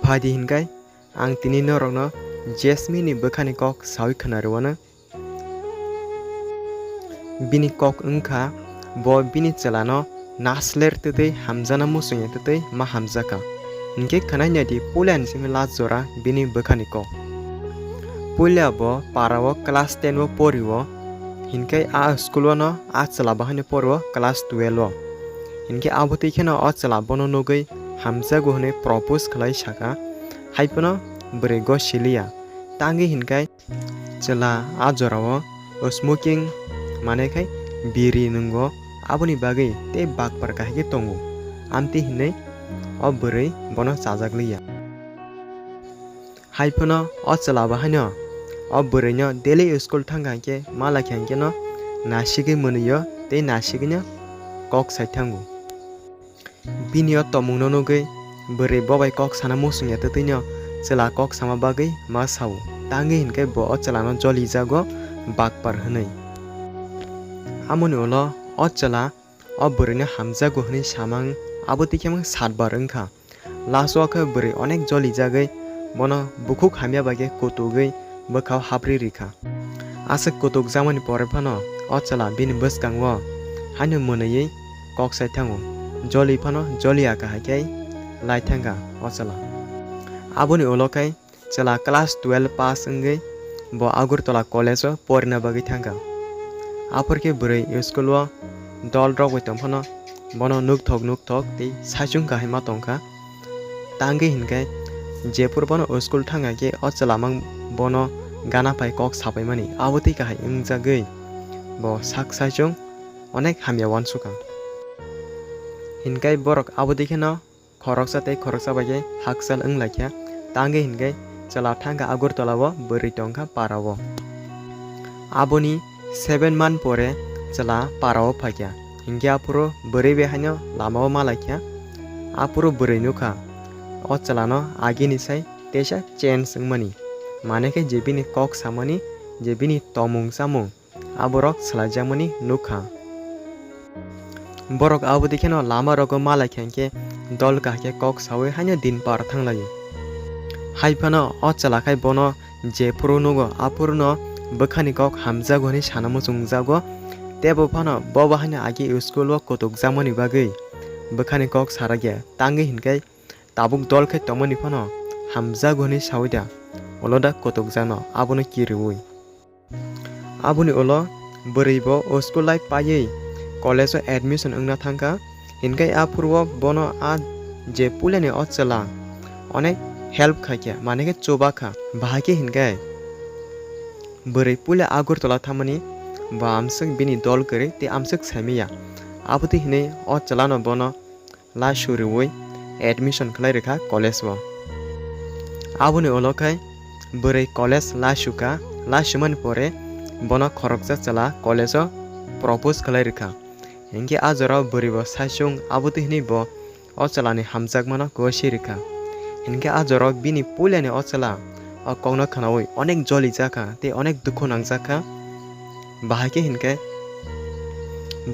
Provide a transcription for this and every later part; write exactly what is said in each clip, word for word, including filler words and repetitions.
Phaidi hinkai ang tini norokno Jasmine ni bwkhani kok sawi khwnarwano. Bini kok wngkha bo bini chwlano nasler twtwi hamjana muchungya twtwi ma hamjakha. Hinkhe khwnai naidi puila ni simi last jora bini bwkhani kok. Puila bo para o class ten o pori o, hinkhe a school o no a chwla bo haino pori o class twelve o. Hinkhe abo twi kheno o chwla bono nugwi hamjago hwnwi propose khlai saka, hai phano bwrwi go siliya. Tangwi hinkhai chwla a jora o smoking manwi khai biri nwngo, aboni bagwi tei bakpar kahai khe tongo, amtwi hinwi o bwrwi bono chajak liya. Hai phano o chwla bo haino o bwrwino daily school thangkha hinkhe ma laikha hinkhe no nasigwi mwnwio tei nasigwino kok sai thango. Bini o tongmungno nugwi bwrwi bo bai kok sana muchungya twtwino chwla kok sama bagwi ma sao. Tangwi hinkhe bo o chwlano jolijago bakpar hwnwi. Amoni ulo o chwla o bwrwino hamjago hwnwi samang abo twi khe satbar wngkha. Last o khe bwrwi onek jolijagwi bono bukhuk hamya bai khe kutugwi bwkhao hapri rikha. Aswk kutukjakmani pore phano o chwla bini bwskango haino mwnwiwi kok sai thango. Joli phano joliya kahai khe lai thangkha o chwla. Aboni ulo khe chwla class twelve pass wngwi bo Agartala college o porina bagwi thangkha. Aphor khe bwrwi school o dol rok bai tong phano bono nukthok nukthok tei saichung kahai ma tongkha. Tangwi hinkhe jephuru bono school thangkha khe o chwla mang bono gana phai kok sapaimani abo twi kahai wngjagwi bo sak saichung onek hamya uansukha. Hinkhe borok abo twi kheno khoroksa tei khoroksa bai khe hakchal wng laikha. Tangwi hinkhe chwla thangkha Agartala o, bwrwi tongkha para o. Aboni seven month pore chwla para o phaikha. Hinkhe aphuru bwrwi bai haino lama o ma laikha. Aphuru bwrwi nukha o chwlano agini sai teisa change wngmani. Mane khe je bini kok samani, je bini tomung chamung, aborok swlaijakmani nukha. Borok abo dikheno lama rogo ma laikha hinkhe dol kahai khe kok sawi haino din par thanglaio. Hai phano o chwla khai bono jephuru nugo, aphuruno bwkhani kok hamjago hwnwi sana muchungjago. Teibo phano bobo haino agi school o kutukjakmani bagwi bwkhani kok sarakya. Tangwi hinkhe tabuk dol khai tongmani phano hamjago hwnwi sawi da, ulo da kutukjakno abono kiriui. Aboni ulo bwrwi bo o school life paiwi college o admission wngna thangkha. Hinkhe aphuru o bono a je puilani o chwla onek help khaikha, mane khe chuba kha. Bahai khe hinkhe bwrwi puila Agartala thangmani bo amswk bini dol kwrwi tei amswk saimaya. Abo twi hinwi o chwlano bono lasu riui admission khlai rwkha college o. Aboni ulo khai bwrwi college lasu kha, lasu mani pore bono khoroksa chwla college o propose khlai rwkha. Hinkhe a jorao bwrwi bo saichung abo twi hinwi bo o chwlani hamjakmano gosi rwkha. Hinkhe a jorao bini puilani o chwla o kokno khnaui onek jolijakha tei onek dukhu nangjakha. Bahai khe hinkhe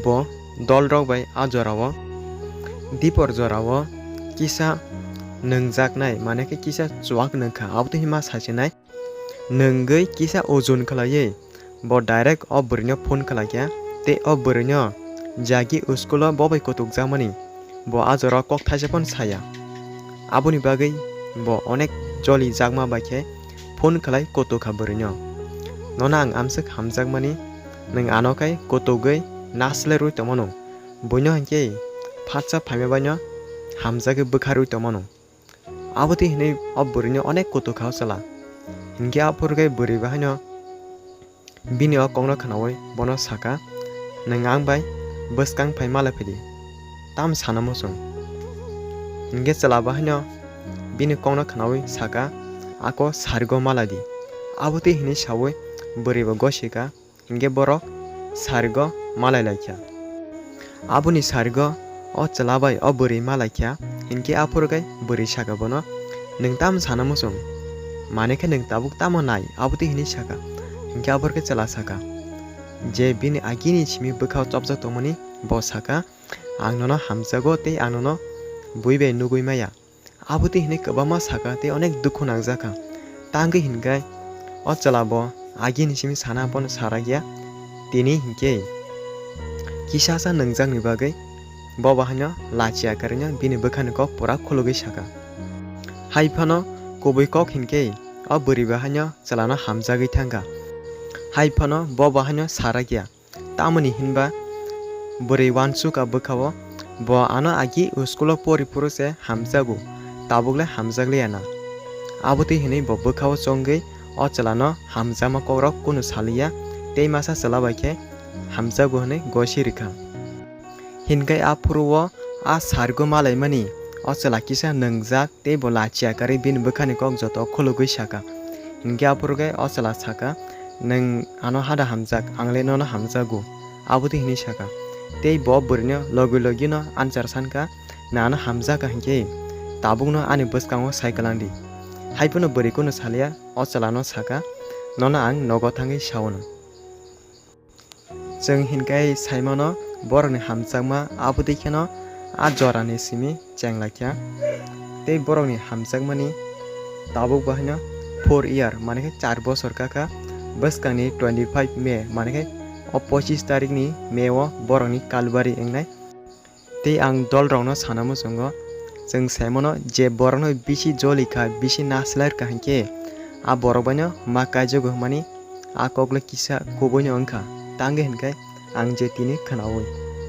bo dol rok bai a jorao dipor jorao kisa nwngjaknai, mane khe kisa chuak nwngkha, abo twi hinma sachinai. Nwngwi kisa ojon khlaiwi bo direct o bwrwino phone khlaikha tei o bwrwino jagi school o bo bai kutukjakmani bo a jorao kok thaisa phano saya. Aboni bagwi bo onek jolijakma bai khe phone khlai kutukha bwrwino, "Nono ang amswk hamjakmani, nwng ano khai kutugwi naslerwi tongmano. Buino hinkhe phatsa phaima baino hamjagwi bwkharwi tongmano." Abo twi hinwi o bwrwino onek kutukha o chwla. Hinkhe aphuru khe bwrwi bo haino bini o kokno khnaui bono saka, "Nwng ang bai bwskang phai malai phaidi, tamo sana muchung?" Hinkhe chwla bo haino bini kokno khnaui saka, "Ako sarigo malai di." Abo twi hinwi saui bwrwi bo gosika, hinkhe borok sarigo malai laikha. Aboni sarigo o chwla bai o bwrwi malaikha, hinkhe aphuru khe bwrwi saka bono, "Nwng tamo sana muchung? Mane khe nwng tabuk tamo nai?" Abo twi hinwi saka. Hinkhe aphuru khe chwla saka, je bini agini simi bwkhao chopjak tongmani, bo saka, "Ang nono hamjago tei ang nono bui bai nugui maya. Abotwi hinwi kwbangma saka tei onek dukhu nangjakha. Tangwi hinkhe o chwla bo agini simi sana bono sarakya. Tini hinkhe kisasa nwngjakni bagwi bo bahaino lachi akarino bini bwkhani kok pura khulugwi saka. Hai phano kubui kok hinkhe o bwrwi bahaino chwlano hamjagwi thangkha. Hai phano bo bahaino sarakya. Tamoni hinba bwrwi uansukha bwkhao bo ano agi school o pori phuru se hamjago, tabukle hamjakliya na. Abotwi hinwi bo bwkhao chongwi o chwlano hamjakma kokrok kunu saliya tei masa chwla bai khe hamjago hinwi gosi rikha. Hinkhe aphuru o a sargo malaimani o chwla kisa nwngjak tei bo lachi akarwi bini bwkhani kok joto khulugwi saka. Hinkhe aphuru khe o chwla saka, "Nwng ano hada hamjak, ang le nono hamjago," abotwi hinwi saka. Tei bo bwrwino logi logino answer sankha, "Nwng ano hamjakha hinkhe tabukno ani bwskango sai kwlangdi." Hai phano bwrwi kunu saliya o chwlano saka, "Nono ang nogo thangwi saono." Chwng hinkhe saimano borokni hamjakma abotwi kheno a jorani simi chenglaikha. Tei borokni hamjakmani tabuk bahaino four year, mane khe char bosor kakha. Bwskangni twenty five May, mane khe o pochis tarikni May o borokni kalbari wngnai. Tei ang dolrokno sana muchungo, chwng saimano je borokno bisi joli kha, bisi naslai rwkha hinkhe a borok baino ma kaijago hwnmani a kokle kisa kubuino wngkha, tangwi hinkhe ang je tini khwnaui.